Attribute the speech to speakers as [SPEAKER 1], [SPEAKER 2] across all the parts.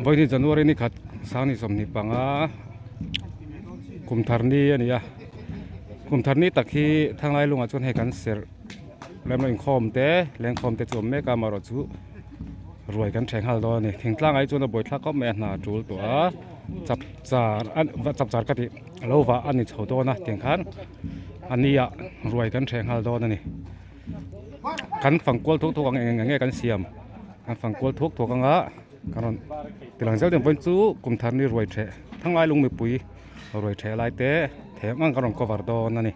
[SPEAKER 1] Vawiin January ni khat sang ni 25 kum thar ni a ni a kum thar ni tak hi thanglai lungah chuan hei kan serh lemlo inkhawm te lengkhawm te chu a awm mek a amaherawh chu ruai kan thleng nghal dawn a ni thingtlang ah hi chuan a buaithlak khawp mai a hna a tul tawh a chapchar chapchar ka tih lo vah a ni chho dawn a tiang khan a ni ah ruai kan thleng nghal dawn a ni kan fang kual thuk thuk ang eng eng nge kan siam kan fang kual thuk thuk anga kan rawn tilang zel vawiin chu kum thar ni ruai theh thanglai lung mipui ruai theh lai te them ang kan rawn cover dawn a ni.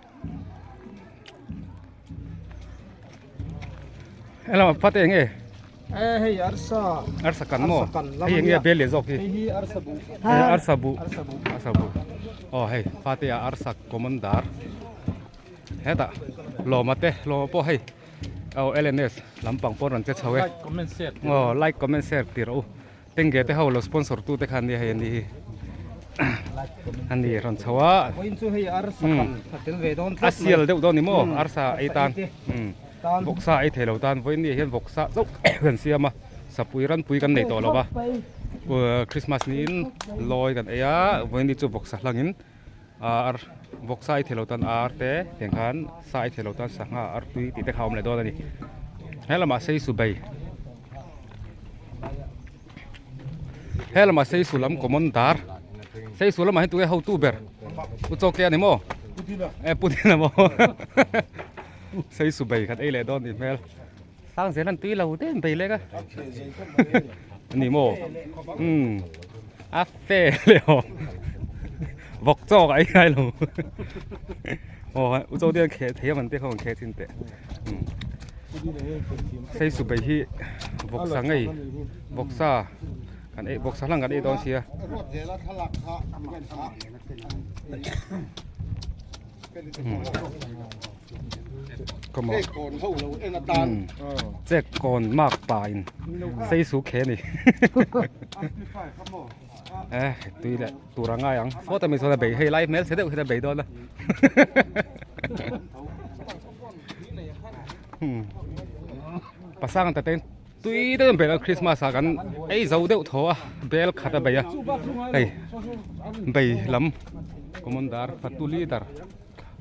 [SPEAKER 1] Hello fate eng nge
[SPEAKER 2] e hei arsa
[SPEAKER 1] arsa kan maw hei eng nge bel leh zawk hi
[SPEAKER 2] hei hi arsa bu
[SPEAKER 1] hei arsa bu arsa bu aw hei fate a arsa commander hetah lawma te lawma pawh hei aw lns lampang pawh rawn che chho e
[SPEAKER 2] like comment share
[SPEAKER 1] aw like comment share tih rawh u Tengge te ho lo sponsor tu te khan nia hei ani hi ani rawn chho a a sial deuh dawn ni maw arsa ei tan vawksa ei thei lo tan vawiin ni ah hian vawksa chauh kan siam a sapui ranpui kan nei tawh lo va christmas niin lawi kan ei a vawiin ni chu vawksa hlangin ar vawksa ei thei lo tan ar te tiang khan sa ei thei lo tan sangha artui tih te kha a awm leh dawn a ni helamah seisu bei. He lamah Seisu lam common dar Seisu lamah hian tunge hotu ber Pu Chawke a ni maw e Pu Dina maw Seisu bei khat ei leh dawn tih hmel sang zel an tui lo deuh bei lek a a ni maw umm a fe leh aw vawk chawk a ei ngai lo aw U Chawte hian kheh thei a man te kha rawn kheh thin teh. Seisu bei hi vawksa ngei vawksa kan ei vawksa hlang kan ei dawn sia chek kawn mak pa in seisu khe ni e tui leh tur a ngai ang sawta mi sawn a bei hei lai hmel chhe deuh hian a bei dawn a. Pasang ta ten tui deuh bel a Christmas ah kan ei zo deuh thaw a bel khat a bei a hei bei lam commander fatu leader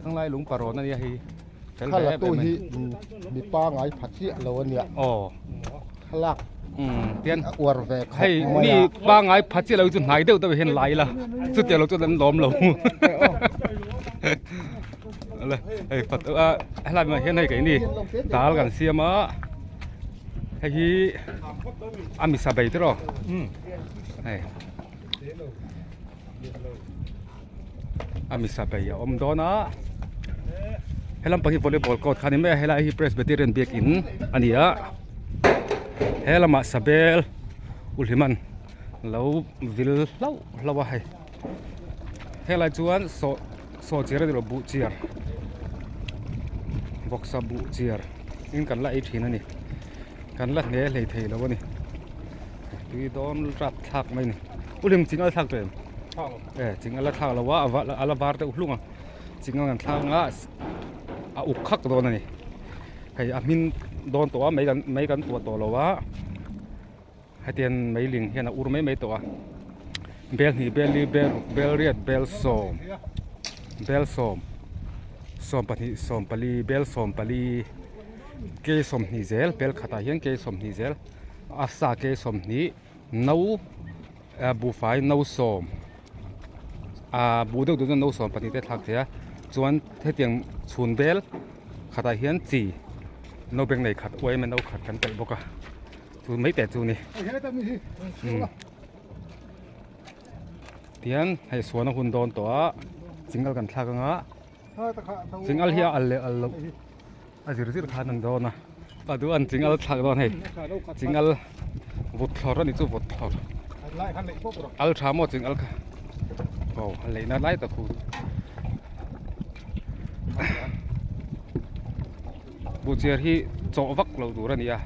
[SPEAKER 1] thanglai lung parawn a nia hei fel ve em em
[SPEAKER 2] hi mi pangai pha chiah lo a nia
[SPEAKER 1] aw
[SPEAKER 2] thlalak
[SPEAKER 1] tian
[SPEAKER 2] a uar ve khawp
[SPEAKER 1] hei mi pangai pha chiah lo chu hnai deuh deuh hian lai la chutiang lo chuan an lawm lo. le hei pat a helai hmunah hian hei keini dal kan siam a hei hi a misa bei tiraw hei a misa bei a awm dawn a helam pang hi volleyball court kha a ni mai a helai hi presbyterian biakin a ni a he lamah sabel ulhiman lo vil hlauh hlauh a hei. Helai chuan saw saw chiar a ni lo buh chiar vawksa buh chiar in kan la ei thin a ni kan la hne hlei thei lo a ni tui dawn rap thlak mai a ni u hlim ching a thlak tawh em e ching a la thlak lo a a la var deuh hlung a ching a kan thlak anga a uk khak dawn a ni hei a hmin dawn tawh a mai kan mai kan tuah tawh lo a. Hetiang meiling hian a ur mai mai tawh a bel hnih bel li bel ruk bel riat bel sawm bel sawm sawm pahnih sawm pali bel sawm pali ke sawmhnih zel bel khatah hian ke sawmhnih zel a sa ke sawmhnih no buhfai no sawm ah buh deuh deuh chuan no sawm pahnih te a thlak thei a chuan hetiang chhun bel khatah hian chi no beng nei khat uaim a no khat kan telh bawk a. Chu mai teh chu ni. Tihian hei suan a hun dawn tawh a chingal kan thlak anga chingal hi a al leh al loh a zir zir khan an dawn a a duh an chingal thlak dawn hei chingal vut thlawr a ni chu vut thlawr al tha maw chingal kha aw a leihna lai tak khu Buhchiar hi chawh vak lo tur a ni a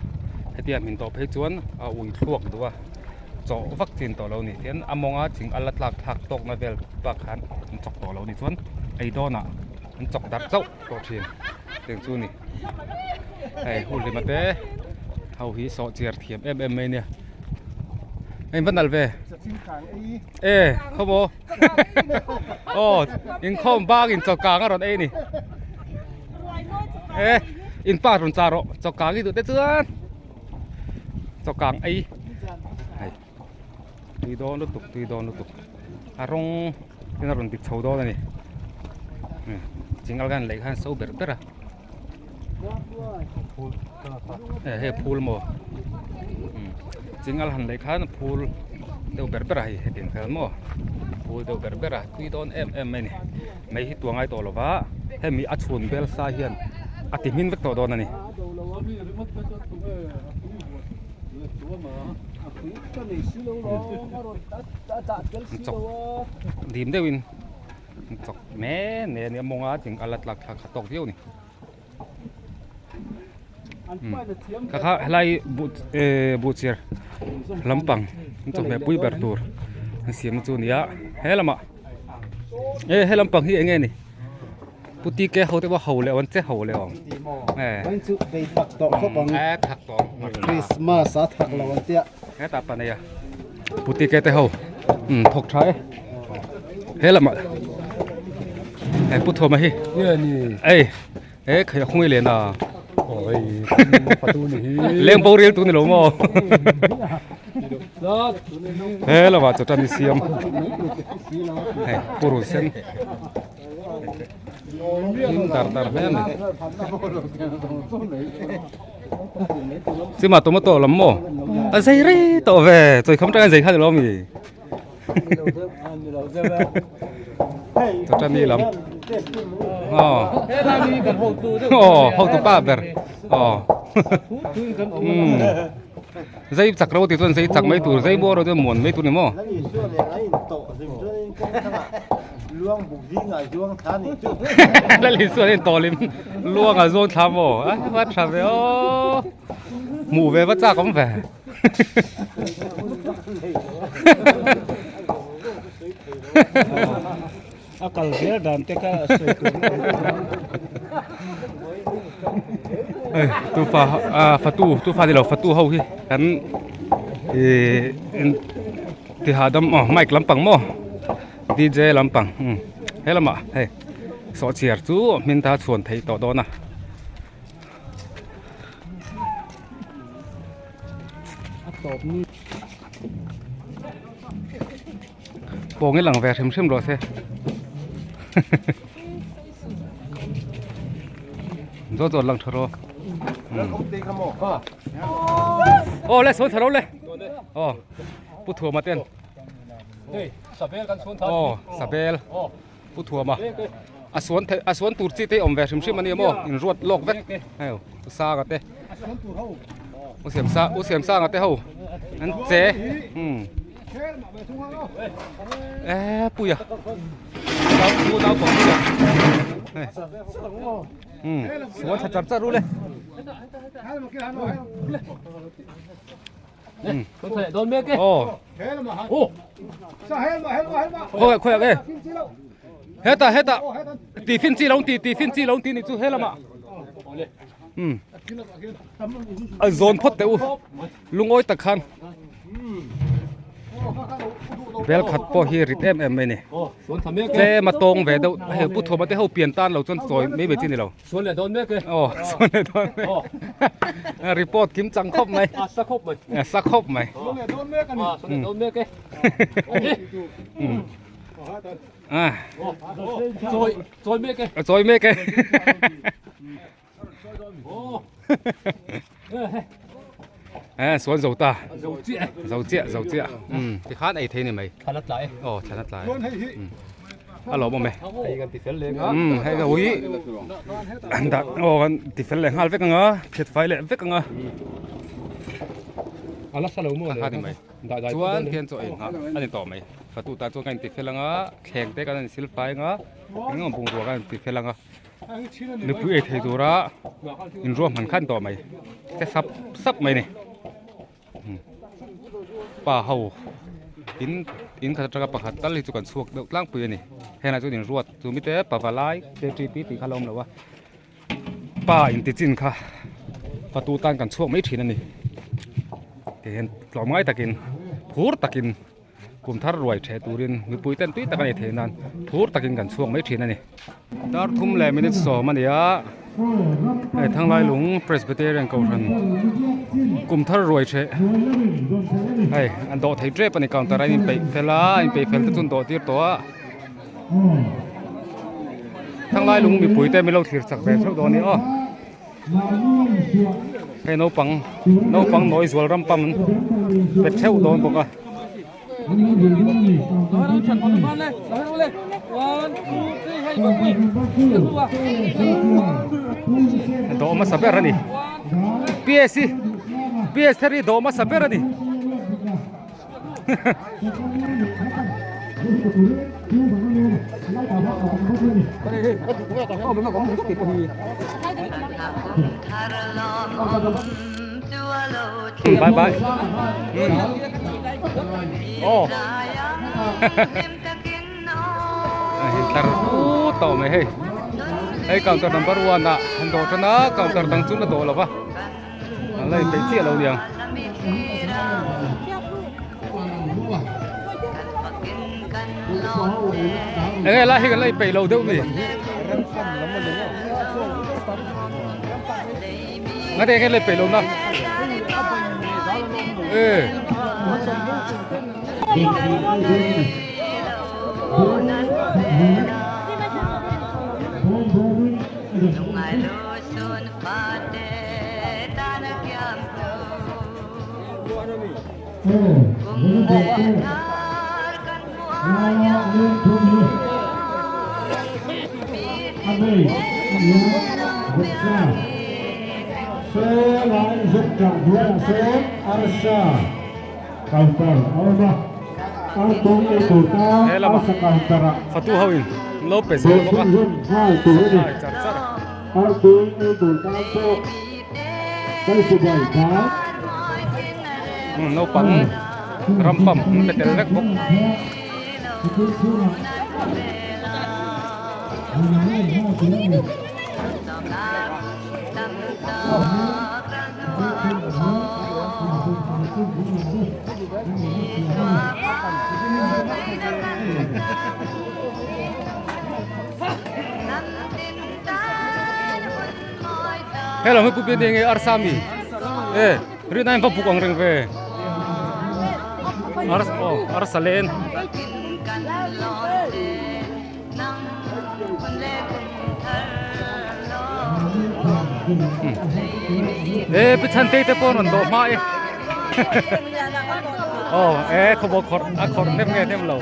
[SPEAKER 1] hetia hmin tawh phei chuan a ui thluak duh a chawh vak chin tawh lo a ni tian a mawnga thing a la tlak thlak tawkna vel bak khan an chawk tawh lo a ni chuan ei dawnah an chawk darh chauh tawh thin tiang chu a ni hei hun hlima te ho hi sawhchiar thiam em em mai a nia. In va nal ve. E khaw maw. Aw inkhawm bang in chaw kang a rawn ei a ni. E in pa rawn chah rawh chaw kang i duh te chuan chaw kang ei. Hei tui dawn lutuk tui dawn lutuk a rawng in a rawn dik chho dawn a ni. Chingal khan lei khan so ber ber a. Hei phul maw chingal han lei khan phul deuh ber ber a hei hetiang khan maw phul deuh ber ber a tui dawn em em mai a ni mei hi tua ngai tawh lo va hemi a chhun bel sa hian a ti hmin vek tawh dawn a ni. Chawk dim deuhin. Chawk ne ne ania mawnga ching a la tlak thlak kha tawk viau a ni ka kha helai buh ehh buh chiar lampang an chawhmeh pui ber tur an siam na chu a ni a he lamah eh he lampang hi eng nge ni putike ho te pawh ho leh awm che ho leh awm eh
[SPEAKER 2] Christmas a thak lo an tia
[SPEAKER 1] hetah pa nei a. Putike te ho thawk tha e he lamah he pu thuama hi ei he khai a khung i len a leng bo rel tu ni lo maw he lamah chaw tan i siam hei purun sen hlim dar dar hle a ni. Chima tomato lam maw a zei rei tawh ve chawi kham tangin zei kha ni lo mi chawtani lam aw aw hotu pa ber aw umm zei chak ro tih chuan zei chak mai tur zei bawr ro chuan muan mai tur ni maw. Lali chuan in tawlim luang a zuang thla maw a va tha ve aw hmuh ve va chak awm ve
[SPEAKER 2] a kal zel dan te kha a sawi tur
[SPEAKER 1] Hei tufa ah fatu tufa ni lo fatu ho hi kan ihh tihahdam aw mic lampang maw. DJ lampang umm he lamah hei sawhchiar chu hmin ta chhuan theih tawh dawn a. Pawng i lang ve hrim hrim rawh se zawt zawt lang tha rawh aw le sawn tha ro le aw pu thuama ten.
[SPEAKER 2] Hei sabel kan chhuan tha
[SPEAKER 1] aw sabel pu thuama a suan theih a suan tur chi te awm ve hrim hrim ania maw in ruat lawk vek hei u sanga te u siam sa u siam sanga te ho an che um e puia nau nau pang puia hei um suan tha char char ru le Khawi khawi e heta heta tiffin chi lo ti tiffin chi lo ti ni chu helama um a zawn phawt teh u lungawi tak khan bel khat pawh hi rit em em mai ni tlem a tawng ve deuh hei pu thuama te ho pian tan lo chuan chawi mai mai chi ni lo.
[SPEAKER 2] Suan leh dawn mek e.
[SPEAKER 1] Aw, suan leh dawn mek. Aw. Report kim chang khawp mai.
[SPEAKER 2] A sa khawp mai.
[SPEAKER 1] A sa khawp mai.
[SPEAKER 2] Suan leh dawn mek a ni. A suan leh dawn mek e.
[SPEAKER 1] Ah.
[SPEAKER 2] Chawi, chawi mek e.
[SPEAKER 1] Chawi mek e. Eh, suan zo ta.
[SPEAKER 2] Zo chiah.
[SPEAKER 1] Zo chiah, zo chiah. Um, ti khan ei thei ni mai.
[SPEAKER 2] Thlan a tlai.
[SPEAKER 1] Aw, thlan a tlai. A lawm awm e.
[SPEAKER 2] Hei kan ti fel leh nga.
[SPEAKER 1] Um, hei ka ui. An dah, aw kan ti fel leh nghal vek anga, phiat fai leh vek anga.
[SPEAKER 2] A la sa lo maw le.
[SPEAKER 1] Kha ni mai. Chuan khian chaw ei nghah a ni tawh mai. Fatu tan chuan kan inti fel anga, thleng te kan insil fai anga, eng emaw bungrua kan inti fel anga. Nupui ei thei tura inruahman khan tawh mai. Che sap sap mai ni. Pa ho in in khat atanga pakhat tal hi chu kan chhuak deuh tlangpui a ni henah chuan in ruat chu mite pavalai ktp tih kha la awm lo a pa inti chin kha fatu tan kan chhuak mai thin a ni tihian tlawm ngai takin. phur takin kum thar ruai theh turin mipui ten tui tak a nei thei nan phur takin kan chhuak mai thin a ni. Dar thum leh minute sawm a ni a, hei Thanglailung Presbyterian Kohhran kum thar ruai theh hei an dawh thei tep a ni counter a inpeih fel a, a inpeih fel te chu an dawh tir tawh a. Thanglailung mipui te min lo thlir chak ve theuh dawn a ni aw. Hei naupang naupang nawi zual ram pam pe theuh dawn bawk a. Dawh hmasa ber a ni. P_s hi p_s thar hi dawh hmasa ber a ni. Bye bye. Oh. Tlar put tawh mai hei. Hei counter number 1 ah an dawh tan a counter dang chu la dawh lo va. An la inpeih chiah lo niang. Enge lai hi kan la inpeih lo deuh ni. Ngati enge la inpeih lo na. E. He lama fatu ho in lo pe zel bawk a supply char char. Naupang ram pump an pe tel vek bawk. Hello hi pu pian nge arsa mi e rin ai va buk ang reng ve ars oh arsa len e pi chan te te pawh rawn dawh hma e oh e khawbaw khawr a khawr nem nge nem lo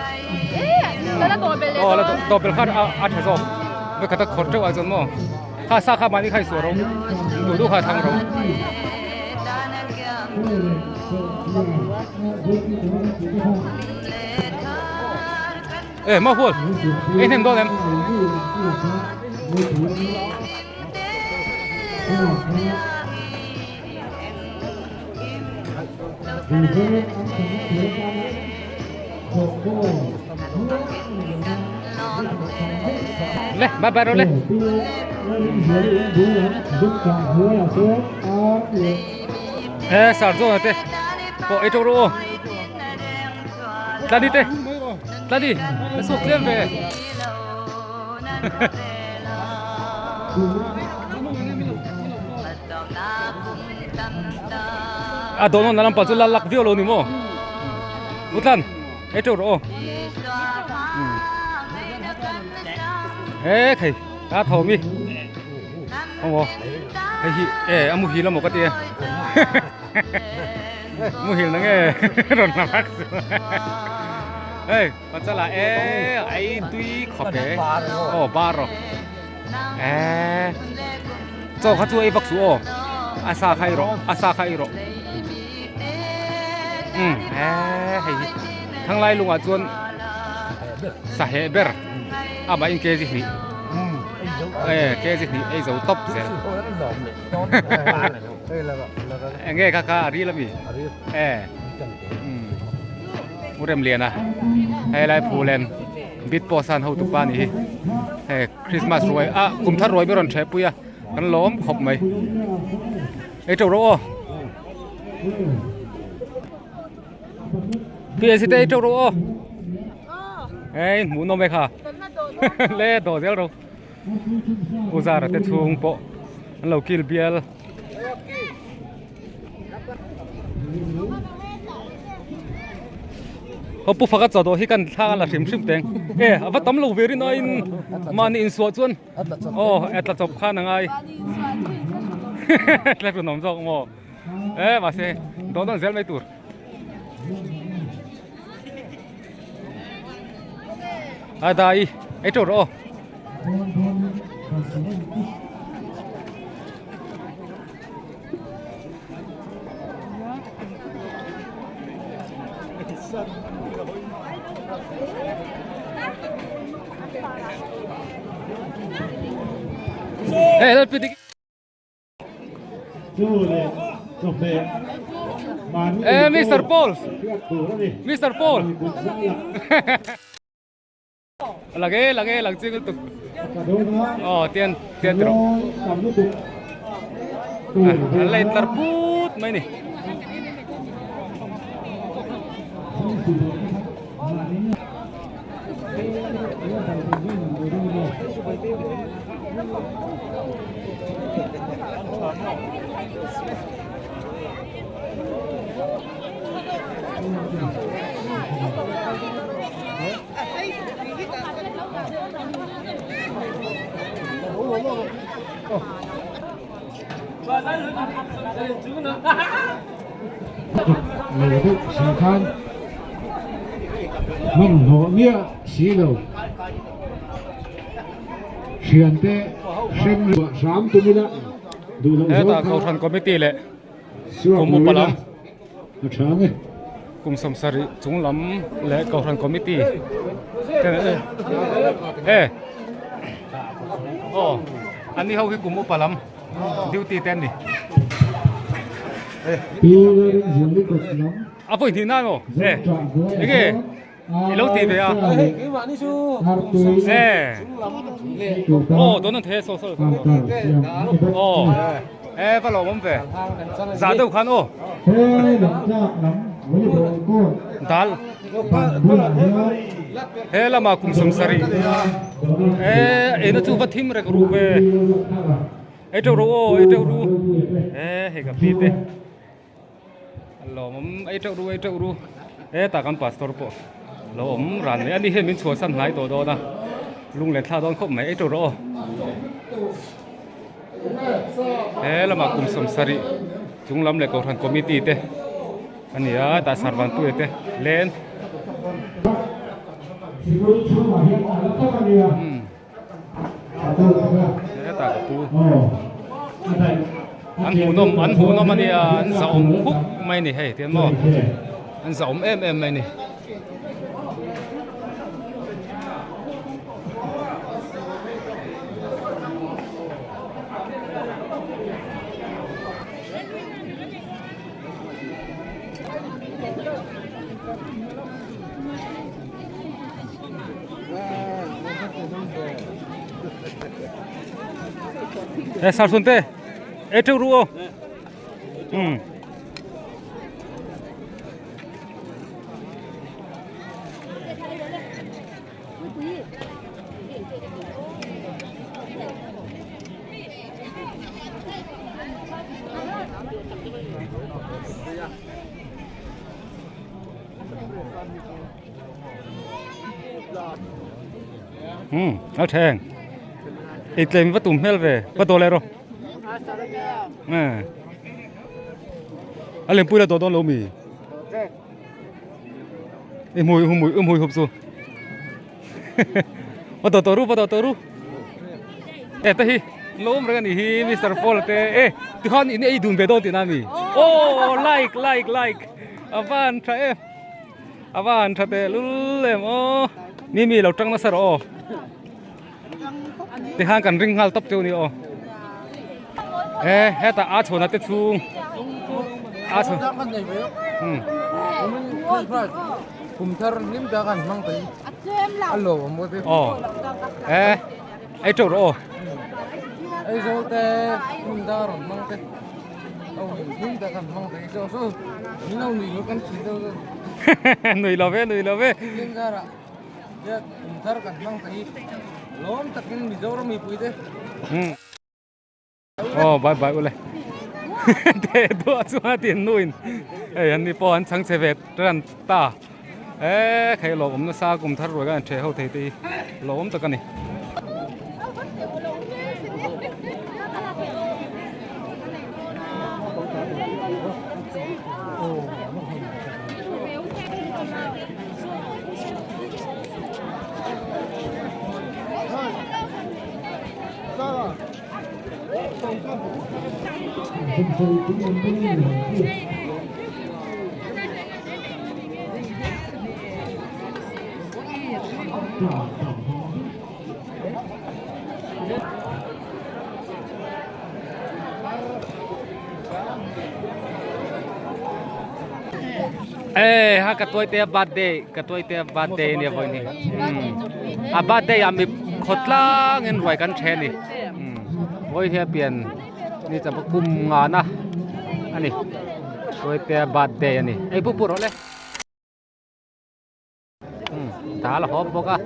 [SPEAKER 1] oh la dawh bel khan a tha zawk ve khat a khawr teuh ah chuan maw kha sa kha mahni kha i suah ro duh duh kha a thang ro. E ma hual ei hnem dawn em. Le bye bye rồi le. E sar zo te. Ko ei to ro. Tla đi te. Tla đi. Cái sụp lên về. A dawn na lampang chu la lak viau lo ni maw Utlan ei teuh rawh aw e thei a tho mi aw hei hi e a muhil amaw ka ti e muhil na nge rawn la vak chu hei pachala e ai tui khawp e aw bar aw Eee chaw kha chu ei vak suh aw a sa kha ei rawh a sa kha ei rawh umm eee hei hi thanglai lungah chuan sa heh ber amah in kg hnih ee kg hnih ei zo tawp zel eng nge kha kha a ril ami ee umm u Remliana helai Phulen. Bit pawh san hotu pa nih hi hei Christmas ruai ah kum thar ruai ber rawn theh pui a kan lawm khawp mai ei teuh rawh aw. PSC te ei teuh rawh aw ei hmuhnawm e kha le dawh zel rawh u zara te chhung pawh an lo kil bial. Aw pu faka chaw dawh hi kan thla a la hrim hrim teng e a va tam lo ve rin aiin mahni insuah chuan aw a tla chawp khan a ngai tla hlun awm zawk maw e mahse dawh nawn zel mai tur. A dai ei teuh rawh aw. Eh, Mr. Paul. Mr. Paul. Lang e, lang e, lang ching lutuk. Oh, tian, tian tiro. An la intlar put mai ni.
[SPEAKER 3] Lo deuh si khan hmanhmawh miah si lo thiante hrem ruah hram tum ila duh loh zawng
[SPEAKER 1] Hetah
[SPEAKER 3] kha
[SPEAKER 1] Kohhran Committee leh
[SPEAKER 3] suak
[SPEAKER 1] Kum
[SPEAKER 3] lo
[SPEAKER 1] upa
[SPEAKER 3] ila
[SPEAKER 1] lam
[SPEAKER 3] a tha ang e.
[SPEAKER 1] Kum 70 chung lam leh Kohhran Committee ten e aw an ni ho hi kum upa lam duty te an ni. A vawi hnih nan aw e enge i lo ti ve a e aw dawn an thei a saw saw aw e va lawm awm ve zah deuh khan aw dal he lamah kum 70 e ena chu va thim rek ru ve. Ei teuh ru aw, ei teuh ru. E hei ka pi te. Lawmawm ei teuh ru, ei teuh ru. E tah kan pastor pawh lo awm ran mai. Ani hian min chhuahsan hnai tawh dawn a. Lunglen thla dawn khawp mai. Ei teuh rawh aw. He lamah kum 70 chung lam leh kohhran committee te a ni a. Tah sarvantu te len. Hetah ka pu an hmuhnawm an hmuhnawm a nia an zahawm khuk mai a ni hei tiang maw an zahawm em em mai a ni. E sarsun te e teuh ru aw um Um a theng ei tlem va tum hmel ve va daw leh rawh a lempui la daw dawn lo mi i hmui hmui i hmui hup chu va daw tawh ru va daw tawh ru e te hi lo awm reng a nih hi Mister Paul te e tikhan in ei dun ve dawn tihna a mi aw like like like a van tha em. A va han tha teh lul em aw. Mi mi lo tang nasa rawh aw. Tikhan kan ring nghal tawp cheu ni aw. E hetah a chhuana te chhung a chhuan. Hmm.
[SPEAKER 2] Kum thar hlim ta kan hmang thei. A lo awm bawk.
[SPEAKER 1] Aw. E ei teuh rawh aw.
[SPEAKER 2] Aizawl te hmun dar rawn hmang te.
[SPEAKER 1] Nui lo ve nui lo ve. Aw bye bye ule te duah chuan a tin nuin hei an ni pawh an chhang chhe ve tan ta e khai lawm awm nasa kum thar ruai khan an ṭheh ho thei te hi lawm tak a ni. Ê ha ka tuai te birthday ka tuai te birthday nia voi ni a birthday ah mi khawtlang in ruai kan then ni voi hi a pian ni cham kum nga na ani tuai te birthday ani ei pu pu rawh le dal a hawp bawk a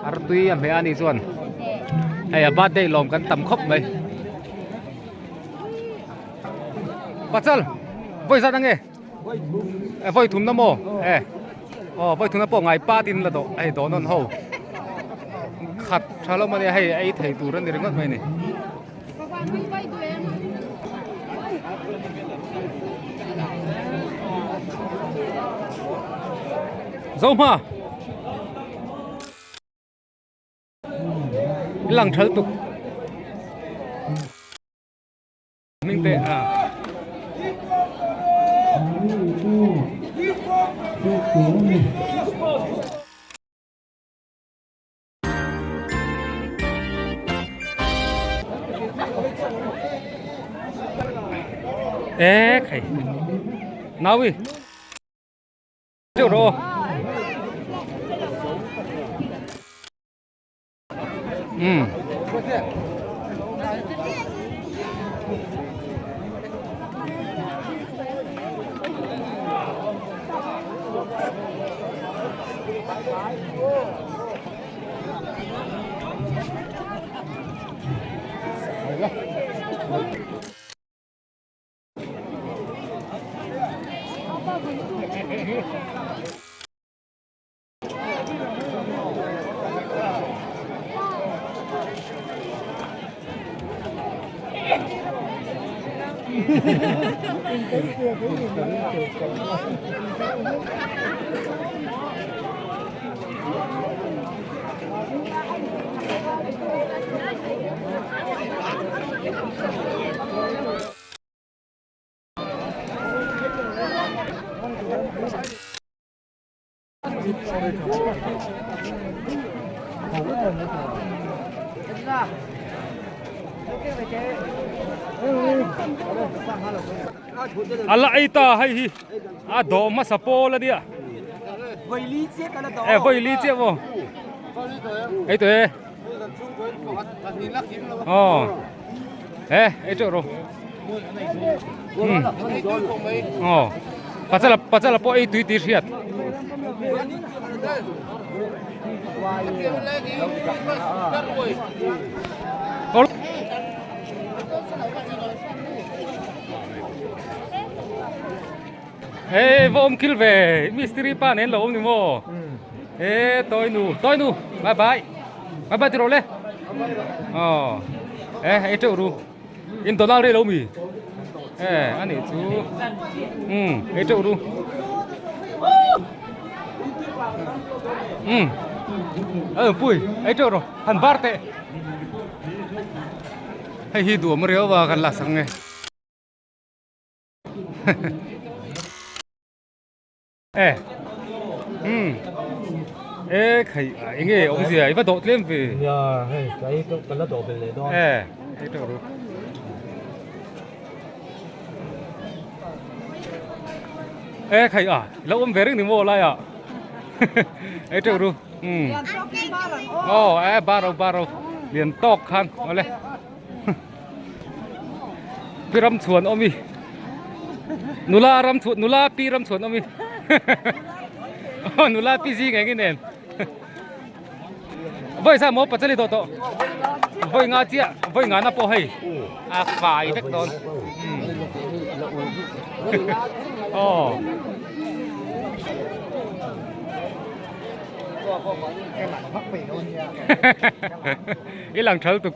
[SPEAKER 1] artui a hmeh a nih chuan hei a birthday lawm kan tam khawp mai pachal vawi zat ange vawi thum na maw e aw vawi thum na pawh ngai pat in la dawh hei dawh nawn ho khat tha lo mania hei ei thei tur a ni ringawt mai a ni. Zohma lang thal tuk Hming te a. E khai. Nawi. Cheu ro. Um. A la ei ta hei hi a dawh hmasa pawl a nia e vawi li chiah maw ei tawh e aw e ei teuh rawh aw pachala pachala pawh ei tui tih hriat Hey va awm kil ve mistiri pa nen lo awm ni maw e toi nu toi nu bye bye bye bye ti rawh le aw e ei teuh ru in donal rei lo mi e ani chu um ei teuh ru um ơ pui ei teuh ru han bar teh hei hi duam riau va kan la sang e. E um e khai enge awmzia i va dawh tlem ve
[SPEAKER 2] nia hei tlai ka ka la dawh belh leh dawn
[SPEAKER 1] e hei teuh ru e khai a lo awm ve reng ni maw lai ah hei teuh ru um aw e baro baro lian tawk khan awle. Pi ram chhuan awm i. Nula ram chhuan nula pi ram chhuan awm i nula pi zing eng i nen vawi sa maw pachali tawh tawh vawi nga chiah vawi nga na pawh hei a fai vek dawn aw i lang thal tuk.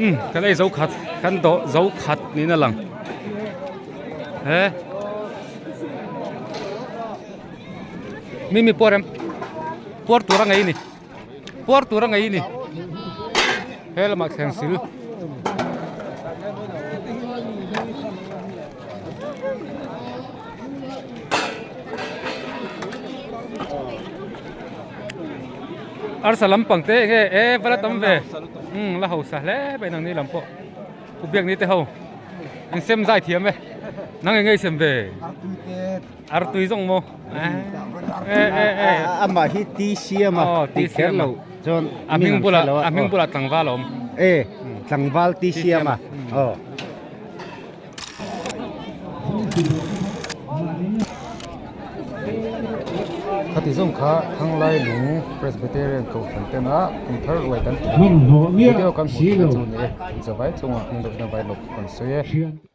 [SPEAKER 1] Um kan ei zo khat kan dawh zo khat niin a lang he mimi puar em puar tur a ngei ni. Puar tur a ngei ni. He lamah thleng sil. Arsa lampang te enge e vala tam ve. Um la hausa hle mai nang ni lam pawh. Ku biak ni te ho. In sem zai thiam e. Nang enge i sem ve. Artui zawng maw?
[SPEAKER 4] Amah hi ti siam a ti kher lo chuan
[SPEAKER 1] a hming bulah a hming bulah tlangval a awm.
[SPEAKER 4] E tlangval ti siam a aw.
[SPEAKER 1] Khati zawng kha Thanglai Lung Presbyterian Kohhran tena kum thar ruai kan tih video kan hmuh theih na chu ni e. Zavai chungah hming deuh na vai lawk kan sawi e.